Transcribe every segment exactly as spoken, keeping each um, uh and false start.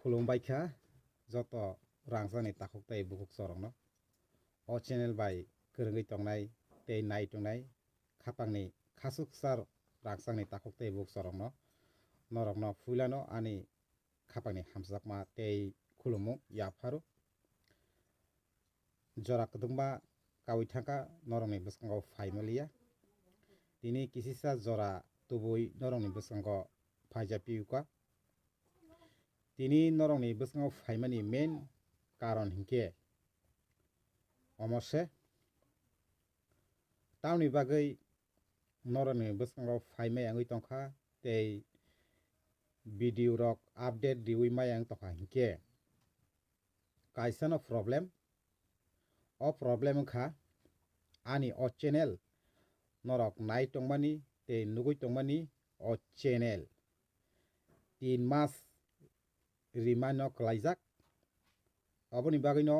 Khulumbai kha joto rangchakni takhuk tei bukhuk chorokno. O channel bai kwrwngwi tongnai tei nai tongnai khapangni khasuk kwchar rangchakni takhuk tei bukhuk chorokno. Norokno puilano ani khapangni hamjakma tei khulumung yapharo. Jora kwdwkma kaui thangkha norokni bwskango phaima liya. Tini kisisa jora tubui norokni bwskango phaija piuka. Tini norokni bwskango phaimani main karon hinkhe omo se. Tamoni bagwi norokni bwskango phaimai wngwi tongkha tei video rok update riui maya wng tongkha hinkhe kaisano problem. O problem wngkha ani o channel norok nai tongmani tei nugui tongmani o channel tin mas rimano kwlaijak. Oboni bagwino,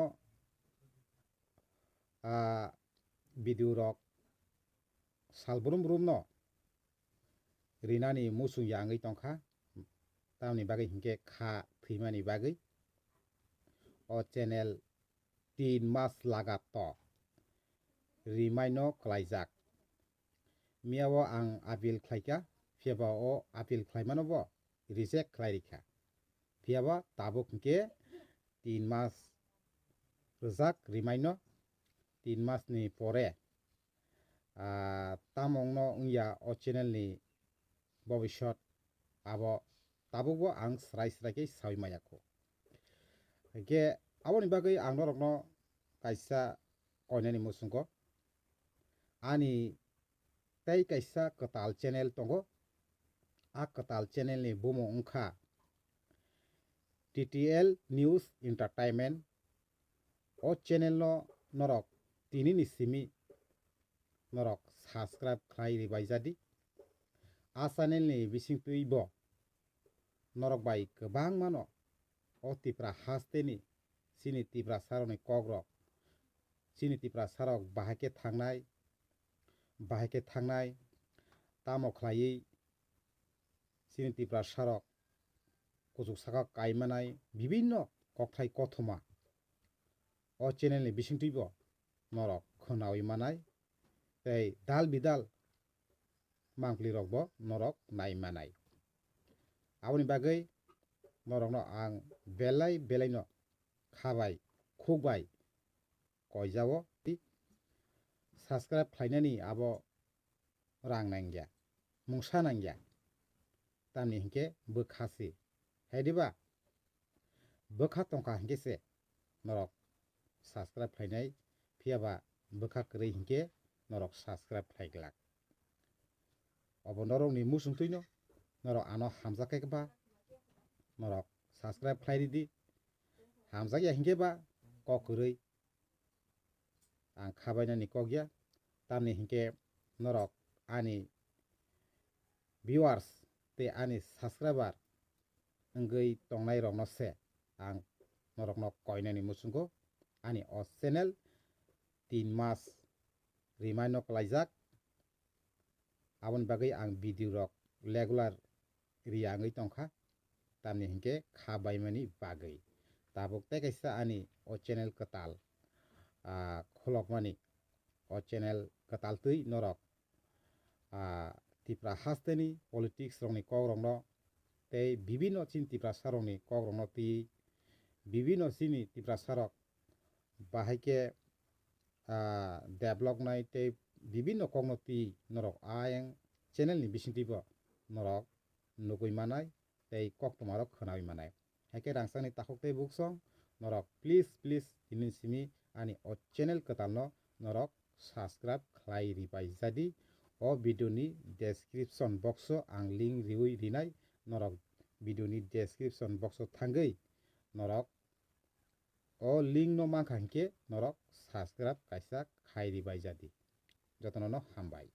ah, video rok sal brum brum no rinani muchung ya wngwi tongkha. Tamoni bagwi hinkhe kha thwimani bagwi o channel tin mas lagato rimaino kwlaijak. Miyao ang appeal khlaikha, phiyaba o appeal khlaimano bo reject khlai rikha. Phiyaba tabuk hinkhe tin mas rwjak rimaino, tin masni pore, ah, tamo wngno wngya o channel ni bobisot, abo tabukbo ang srai srai khe saui maya kho. Hinkhe aboni bagwi ang norokno kaisa koinani muchungo ani tei kaisa kwtal channel tongo. A kwtal channel ni bumung wngkha T T L News Entertainment. O channel no norok tini ni simi norok subscribe khlai ribai jadi. A channel ni bisingtwi bo norok bai kwbangmano o Tipra hasteni chini Tiprasarokni kokrok, chini Tiprasarok bahai khe thangnai, bahai khe thangnai, tamo khlaiwi chini Tiprasarok kuchuk saka kaimanai bibinno kokthai kothoma o channel ni bisingtwibo norok khwnawi manai tei dal bidal mangpli rokbo norok nai manai. Aboni bagwi norokno ang belai belaino khabai khukbai koijao. Subscribe khlainani abo rang nangya, mungsa nangya, tamni hinkhe bwkha se. Hai diba? Bwkha tongkha hinkhe se norok subscribe khlainai, phiyaba bwkha kwrwi hinkhe norok subscribe khlai glak. Obo norokni muchungtwino norok ano hamjak khe ba norok subscribe khlai ridi, hamjak ya hinkhe ba kok kwrwi ang khabainani kok ya, tamni hinkhe norok ani viewers tei ani subscriber wngwi tongnai rokno se ang norokno koinani muchungo ani o channel tin mas rimaino kwlaijak. Aboni bagwi ang video rok regular riya wngwi tongkha, tamni hinkhe kha baimani bagwi. Tabuk tei kaisa ani o channel kwtal, ah, khulokmani, o channel kwtal twi norok, ah, Tipra hasteni politics rokni kok rokno tei bibinno chini Tiprasa rokni kok rokno twi bibinno chini Tiprasa rok bahai khe, ah, develop nai tei bibinno kokno twi norok ayang channel ni bisingtwibo norok nugui manai tei koktwma rok khwnaui manai. Hai khe rangchakni takhuk tei buksong norok please, please, tini simi ani o channel kwtalno norok subscribe khlai ribai jadi. O video ni description box o ang link riui rinai, norok video ni description box o thangwi norok o link no mankha hinkhe norok subscribe kaisa khai ribai jadi. Jotono no hambai.